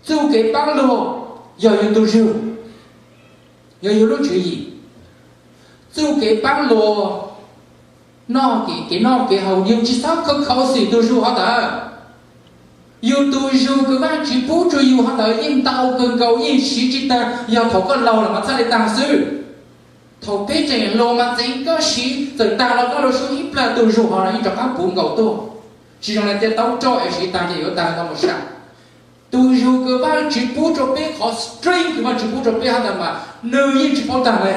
Txuj kev paab luag yog yug tug zug, yog yug lub tswv yim. Txuj kev paab luag noj kev noj kev haus, yug tsi xob khav khaum xim tug zug hov ntawd. Yug tug zug kws Vaajtswv pub rua yug hov ntawd yeej ntau kawg nkaus, yeej siv tsi taag, yog thaum koj laug los mas txhaj le taag xwb. Thaum peb tseem hluas mas txeev koj siv txawm taag los koj lug sub ib plag tug zug hov los yeej rov qaab puv nkaus tuaj. Tsi zoo le tej taub roj es siv taag ces yuav taag tau mus sam. Tug zug kws Vaajtswv pub rua peb, qhov strength kws Vaajtswv pub rua peb hov ntawd mas nwg yeej tsi paub taag le.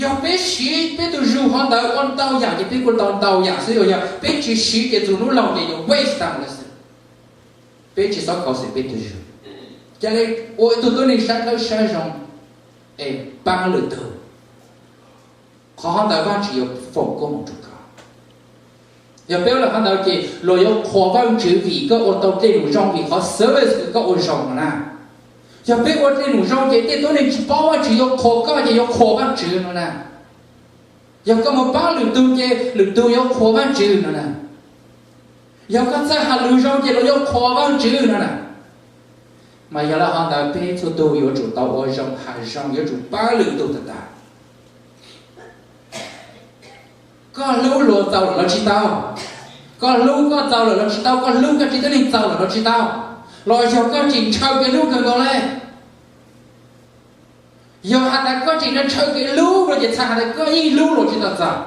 Yog peb siv peb tug zug hov ntawd ua ntau yaam ces peb kuj tau ntau yaam xwb, yog peb tsi siv ces txug nub laug ces yuav waste taag le xwb. Peb tsi xob khav xim peb tug zug, ca le ua ib tug tuab neeg sab dlawb sab zoo es paab lwm tug. Qhov hov ntawd Vaajtswv yuav foom koob moov rua koj. Yog peb ua le hov ntawd ces luag yuav qhuas Vaajtswv vim koj ua tau dlej num zoo, vim qhov service kws koj ua zoo no na. Yog peb ua dlej num zoo ces tej tuab neeg tsi paub Vaajtswv yuav qhuas koj ces yuav qhuas Vaajtswv no na. Yog koj moog paab lwm tug ces lwm tug yuav qhuas Vaajtswv no na. Yog koj txawj has lug zoo ces luag yuav qhuas Vaajtswv no na. Mas yog le hov ntawd peb txhua tug yuav tsum tau ua zoo, has zoo, yuav tsum paab lwm tug tag tag. Koj hlub luag txaus lawm los tsi tau? Koj hlub koj txaus lawm los tsi tau? Koj hlub koj tsev tuab neeg txaus lawm los tsi tau? Los yog koj tseem ntshaw kev hlub kawg nkaus le? Yog has tas koj tseem ntshaw kev hlub no ces txhais has tas koj yeej hlub luag tsi tau txaus.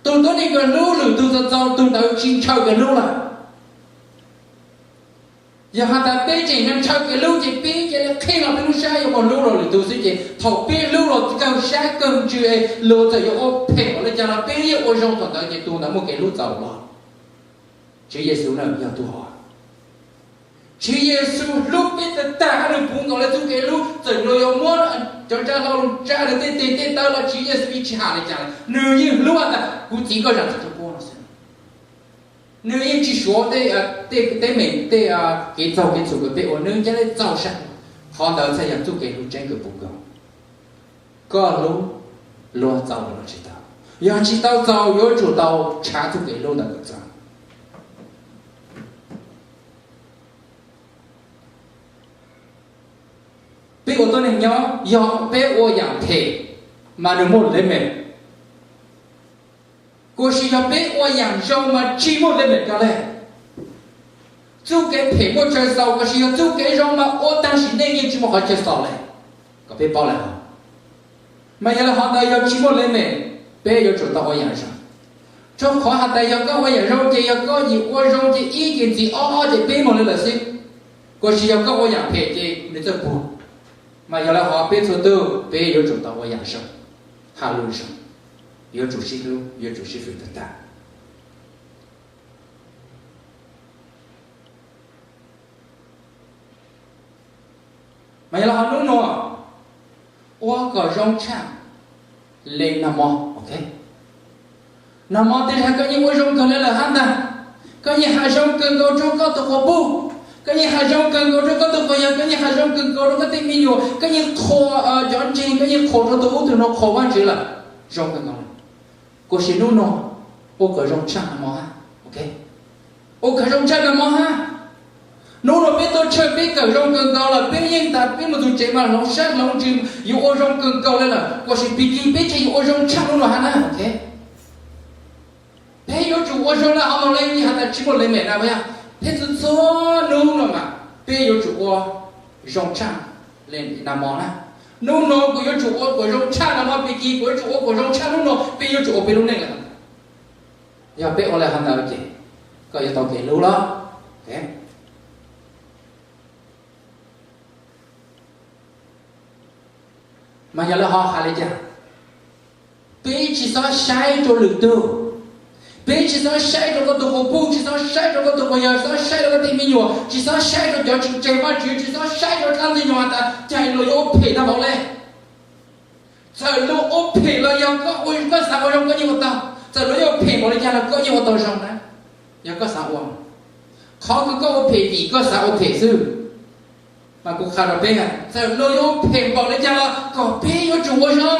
Tug tuab neeg kws hlub lwm tug txaus txaus, tug ntawd tsi ntshaw kev hlub lawm. Yog has tas peb tseem ntshaw kev hlub ces peb ca le qheb los peb lub sab yuav moog hlub luag lwm tug xwb ces thaum peb hlub luag kawg sab kawg ntsws es luag txawm yuav ua phem npaum le caag los peb yeej ua zoo thaum ntawd ces tug ntawd muaj kev hlub txaus los. Tswv Yexus na yog tug hov. Tswv Yexus hlub peb tag tag, nwg puv nkaus le txuj kev hlub, txawm luag yuav muab cov ntsaj hlau lug tsa nwg tej teg tej taw los Tswv Yexus yeej tsi has le caag, nwg yeej hlub has tas kuv txiv koj zam txim rua puab no xwb. Nwg yeej tsi suav tej teeb meem tej kev txaug kev txhum kws peb ua, nwg ca le txaus sab. Qhov ntawd txhaj yog txuj kev hlub tseeb kws puv nkaus. Koj hlub luag txaus lawm los tsi tau? Yog tsi tau txaus yuav tsum tau nrhav txuj kev hlub ntawd kom txaus. Peb ua tuab neeg nyob yog peb ua yaam phem mas nwg muaj limit, kuas sis yog peb ua yaam zoo mas tsi muaj limit kag le. Txuj kev phem muaj chaw xaus, kuas sis yog txuj kev zoo mas ua taag sim neej yeej tsi muaj qhov chaw xaus le. Kom peb paub le hov. Mas yog le hov ntawd yog tsi muaj limit, peb yuav tsum tau ua yaam zoo. Rua qhov has tas yog koj ua yaam zoo ces yog koj yim ua zoo ces ib ces ntxiv ob, ob ces peb moog le lawm xwb. Kuas sis yog koj ua yaam phem ces nwg txawj puag. Mas yog le hov peb txhua tug peb yuav tsum tau ua yaam zoo, has lug zoo, yuav tsum sib hlub, yuav tsum sib fwm tag tag. Mas yog le hov nub nua, ua kom zoo tshaj le nag mo, ok. Nag mo tej zag koj yeej ua zoo kawg le lawm hab ntag. Koj yeej has zoo kawg nkaus rua koj tug quas puj, koj yeej has zoo kawg nkaus rua koj tug quas yawg, koj yeej has zoo kawg nkaus rua koj tej me nyuam, koj yeej qhuas cov ntseeg, koj yeej qhuas rua tug ub tug no, qhuas Vaajtswv lawm, zoo kawg nkaus. Kuas sis nub nua, ua kom zoo tshaj nag mo hab, ok. Ua kom zoo tshaj nag mo hab. Nub nua peb tuaj church peb kawm zoo kawg nkaus lawm, peb yeej tas peb mus txug tsev mas hloov sab hloov ntsws yuav ua zoo kawg nkaus le lawm, kuas sis pig kig peb tseem yuav ua zoo tshaj nub nua hab na, ok. Peb yuav tsum ua zoo le hov mas le, yeej has tas tsi muaj limit na, peb txhua txhua nub nua mas peb yuav tsum ua zoo tshaj le nag mo na. Nub nua kuv yuav tsum ua kom zoo tshaj nag mo, pig kig kuv yuav tsum ua kom zoo tshaj nub nua, peb yuav tsum ua peb lub neej lawm. Yog peb ua le hov ntawd ces koj yuav tau kev hlub lawm. Mas yog le hov has le caag? Peb tsi xob saib rua lwm tug. Peb tsi xob saib rua koj tug quas puj, tsi xob saib rua koj tug quas yawg, tsi xob saib rua koj tej me nyuam, tsi xob saib rua cov tseem ntseeg Vaajtswv, tsi xob saib rua dlaab ntxwg nyoog has tas caag luag yuav ua phem tag npaum le. Txawm luag ua phem los yog koj ua, koj xav ua zoo koj yeej ua tau. Txawm luag yuav ua phem npaum le caag los koj yeej ua tau zoo na, yog koj xav ua. Qhov kws koj ua phem vim koj xav ua phem xwb. Mas kuv qha rua peb, txawm luag yuav ua phem npaum le caag los kom peb yuav tsum ua zoo,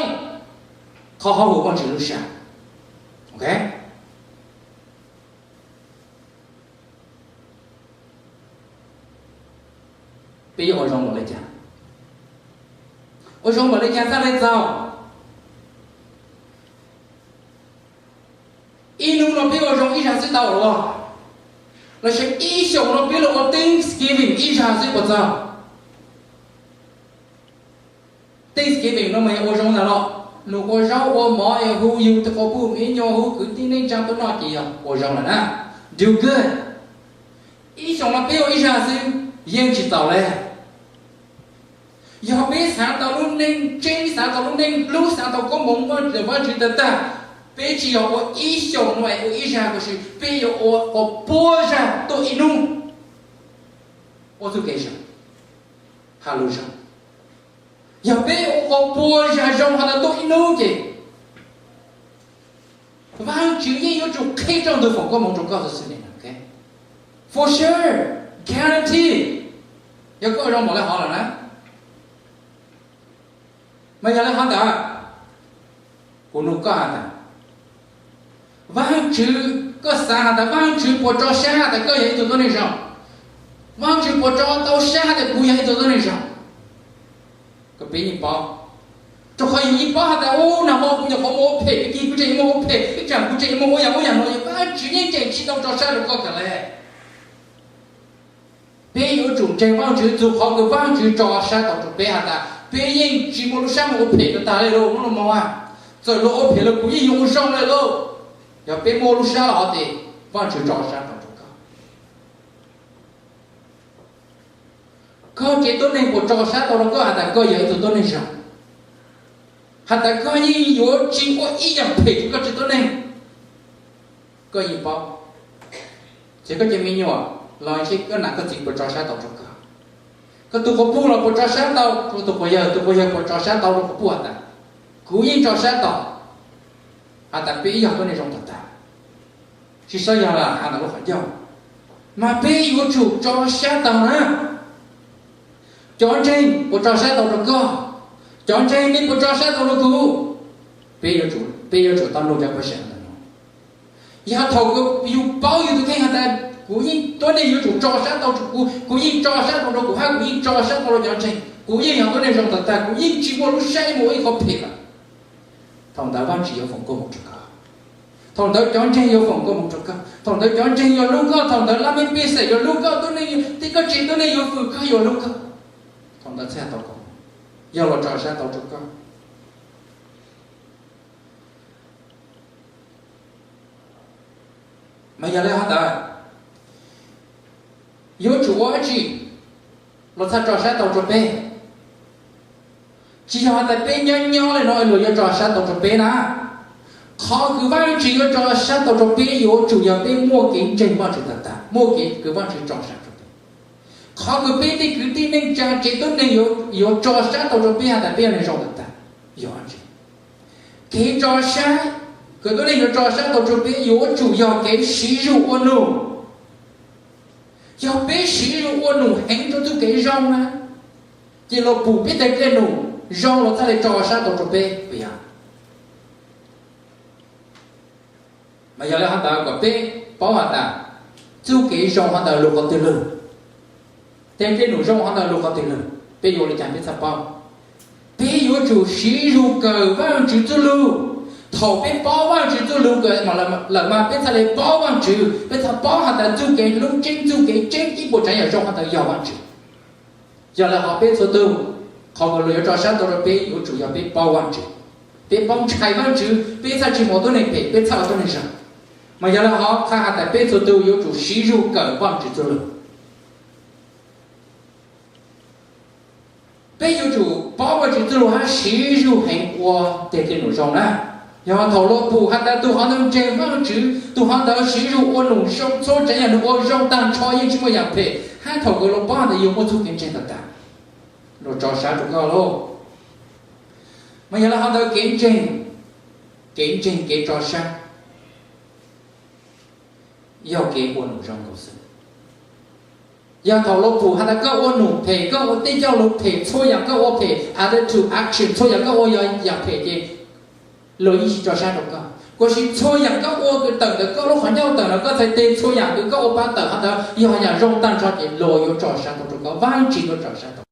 qhov hauv huv Vaajtswv lub sab, ok. Peb yuav ua zoo npaum li cas? Ua zoo npaum li cas thiaj li txaus? Ib hnub no peb ua zoo ib zag xwb tau los? Los sis ib xyoos no peb los ua Thanksgiving ib zag xwb puas txaus? Thanksgiving no mas yog ua zoo ntag los? Nws ua zaub ua mov es hu yus tus qhov pug me nyuam, hu kwv tij neej tsa tuaj noj ces yog ua zoo lawm na. Do good. Ib xyoos no peb ua ib zag xwb yeej tsis txaus li. Yog peb xav tau lub neej tseeb, xav tau lub neej hlub, xav tau koob hmoov Vajtswv tag tag, peb tsis yog ua ib xyoos no es ua ib zag, tiam sis peb yuav ua pua zag tuaj ib hnub ua txuj kev zoo, ha lus zoo. Yog peb ua pua zag zoo hov tas tuaj ib hnub ces Vajtswv yeej yuav tsum qhib rooj ntug foom koob hmoov rau koj xwb. For sure, guarantee. Yog koj ua zoo npaum li hov lawm na, mas yog li hov ntawd, kuv nug koj has tas, Vajtswv, koj xav has tas Vajtswv puas tso sab has tas koj yog ib tug tuab neeg zoo? Vajtswv puas tso tau sab has tas kuv yog ib tug tuab neeg zoo? Koj peb yeej paub, rau qhov yus yeej paub has tas ub, nag hmo kuv nyuam qhuav muaj ua phem, ib kig kuv tseem muaj ua phem, ib tsam kuv tseem muaj ua yam ub yam no, Vajtswv yeej tseem tsis tau tso sab rau koj kiag li. Peb yuav tsum ntseeg Vajtswv txug qhov kws Vajtswv tso sab tau rau peb has tas peb yeej tsis muaj lub sab mus ua phem tag tag li lauj, hnub no mus a, txawm luag ua phem los kuv yeej yuav ua zoo li lauj. Yog peb muaj lub sab los hov tes Vajtswv tso sab tau rau koj. Koj tsev tuab neeg puas tso sab tau rau koj has tas koj yog ib tug tuab neeg zoo, has tas koj yeej yuav tsis ua ib yam phem rau koj tsev tuab neeg? Koj yeej paub, ces koj cov me nyuam los seb koj nam koj txiv puas tso sab tau rau koj. Koj tus quas puj los puas tso sab tau rau tus quas yawg, tus quas yawg puas tso sab tau rau quas puj has tas kuv yeej tso sab tau, has tas peb ib yog tuab neeg zoo tag tag, tsis xav yog los has ntawm lub qhov ncauj, mas peb yuav tsum tso sab tau na. Cov ntseeg puas tso sab tau rau koj? Cov ntseeg nej puas tso sab tau rau kuv? Peb yuav tsum tau nug cov paj seem ntawm no. Yog thaum yus paub yus tus kheej has tas kuv yeej tuab neeg yuav tsum tso sab tau rau kuv, kuv yeej tso sab tau rau kuv hab, kuv yeej tso sab tau rau cov ntseeg, kuv yeej yog tuab neeg zoo tag tag, kuv yeej tsis muaj lub sab mus ua ib qho phem lawm, thaum ntawd Vajtswv yuav foom koob hmoov rau koj. Thaum ntawd cov ntseeg yuav foom koob hmoov rau koj. Thaum ntawd cov ntseeg yuav hlub koj. Thaum ntawd laj mej pej xeem yuav hlub koj, tuab neeg, tej koj tsev tuab neeg yuav fwm koj, yuav hlub koj. Thaum ntawd txhaj tau koob hmoov, yog los tso sab tau rau koj. Mas yog li hov ntawd, yuav tsum ua dab tsi los txhaj tso sab tau rau peb? Tsis yog has tas peb nyob nyob li no luag yuav tso sab tau rau peb na. Qhov kws Vajtswv yuav tso sab tau rau peb yuav tsum yog peb muaj kev ntseeg Vajtswv tag tag, muaj kev kws Vajtswv tso sab rau peb. Qhov kws peb tej kwv tij neej tsa tsev tuab neeg yuav tso sab tau rau peb has tas peb yog neeg zoo tag tag, yog dab tsi? Kev tso sab kws tuab neeg yuav tso sab tau rau peb yuav tsum yog kev siv zug ua num. Yog peb siv zug ua num heev rau txuj kev zoo na, ces luag pum peb tej dej num zoo los txhaj li tso sab tau rau peb puas yog? Mas yog li hov ntawd kom peb paub has tas txuj kev zoo hov ntawd lug qhov twg lug, tej dej num zoo hov ntawd lug qhov twg lug, peb yuav ua li cas peb txhaj paub? Peb yuav tsum siv zug kawm Vajtswv txuj lug. Thaum peb paub Vajtswv txuj lug kawm lawm mas peb txhaj li paub Vajtswv, peb txhaj paub has tas txuj kev hlub tseeb, txuj kev tseeb ib puas tsav yam zoo hov ntawd yog Vajtswv. Yog li hov peb txhua tug, qhov uas luag yuav tso sab tau rau peb yuav tsum yog peb paub Vajtswv, peb paub ntshai Vajtswv, peb txhaj tsis mus ua tuab neeg phem, peb txhaj ua tuab neeg zoo. Mas yog li hov qha has tas peb txhua tug yuav tsum siv zug kawm Vajtswv txuj lug. Peb yuav tsum paub Vajtswv txuj lug hab siv zug heev ua tej kev num zoo na. Yog thaum luag pum has tas tug hov ntawd ntseeg Vajtswv, tug hov ntawd siv zug ua num zoo, txhua tsav yam nws ua zoo tag nrho yeej tsis muaj yam phem, hab thaum kawg luag paub has tas yus muaj txuj kev ntseeg tag tag, luag tso sab rau koj lauj. Mas yog li hov ntawd kev ntseeg, kev ntseeg kev tso sab yog kev ua num zoo nkaus xwb. Yog thaum luag pum has tas koj ua num phem, koj ua tej coj lug phem, txhua yam koj ua phem, attitude, action, txhua yam koj ua yog yam phem ces luag yeej tsis tso sab rau koj. Koj siv txhua yam koj ua kws tawm ntawm koj lub qhov ncauj tawm los koj txhais tes, txhua yam kws koj ua pab tawm qhov ntawd yog yam zoo tag nrho ces luag yuav tso sab tau rau koj, Vajtswv yuav tso sab tau.